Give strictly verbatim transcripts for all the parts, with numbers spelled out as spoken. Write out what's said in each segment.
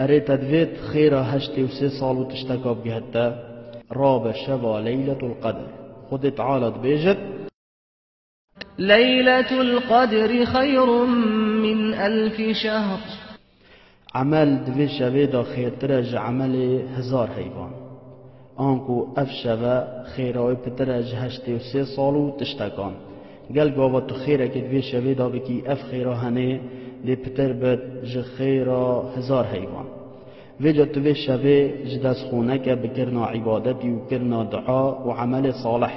Erê te divêt xêra heştê û sê sal û tişteka bigihette, rabe şeva Leyletul Qedr. Xwedê Teala dibêjit: ليلة القدر خير من ألف شهر. Emel di vê şevê de xêrtir e ji emelê hezar heyvan. Anku ev şeve xêra wê pitir e ji heştê û sê sal û tiştekan. Gel gava tu xêrekê di vê şevê de bikî, ev xêra henê dê pitir bit ji xêra hezar heyvan. Vêca tu vê şevê ji dest xwe neke bi kirina îbadetî û kirina dua û emelê salih.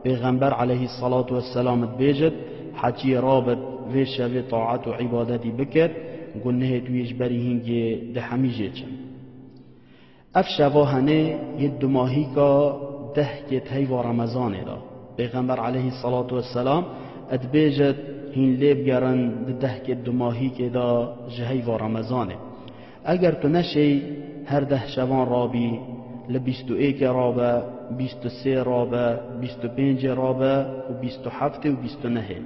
Pêxember aleyhisselatu vesselam dibêjit, heçiyê rabit vê şevê taat û îbadetî bikit, gunehê wî ji berî hingê dihemî jê çin. Ev şeva henê yê dumahîka dehkê di heyva Remezanê de. Pêxember aleyhisselatu vesselam dibêjit, hîn lê bigerin di dehkê dumahîkê de ji heyva Remezanê. Eger tu neşêy her deh şevan rabî, li bîst û êkê rabe, bîst û sê rabe, bîst û pêncê rabe û bîst û heftê û bîst û nehê.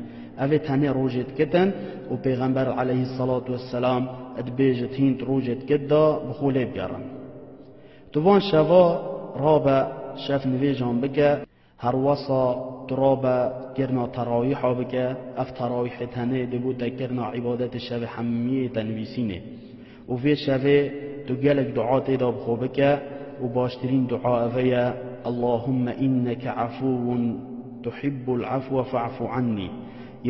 Ev ê tenê rojê dikitin û Pêxember aleyhisselatu vesselam dibêjit, hîn di rojê dikit de bi xwe lê bigerin. Tu van şeva rabe şev nivêjan bike, herwesa tu rabe kirina terawîha bike, ev terawîhê tenê dê bo te kirina îbadetê şevê hemiyê te nivîsînê. Û vê şevê tu gelek dua tê de bi xwe bike û baştirîn dua ev e ye: اللهم إنك عفو تحب العفو فاعف عني.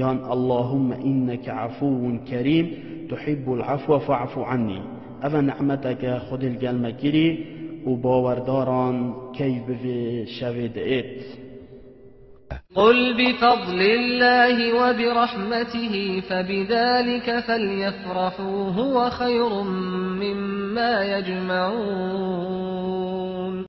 Yan اللهم إنك عفو كريم تحب العفو فاعف عني. Ev e nimeteke Xwedê li gel me kirî û bawerdaran keyf bi vê şevê diêt. قل بفضل الله وبرحمته فبذلك فليفرحوا هو خير مما يجمعون.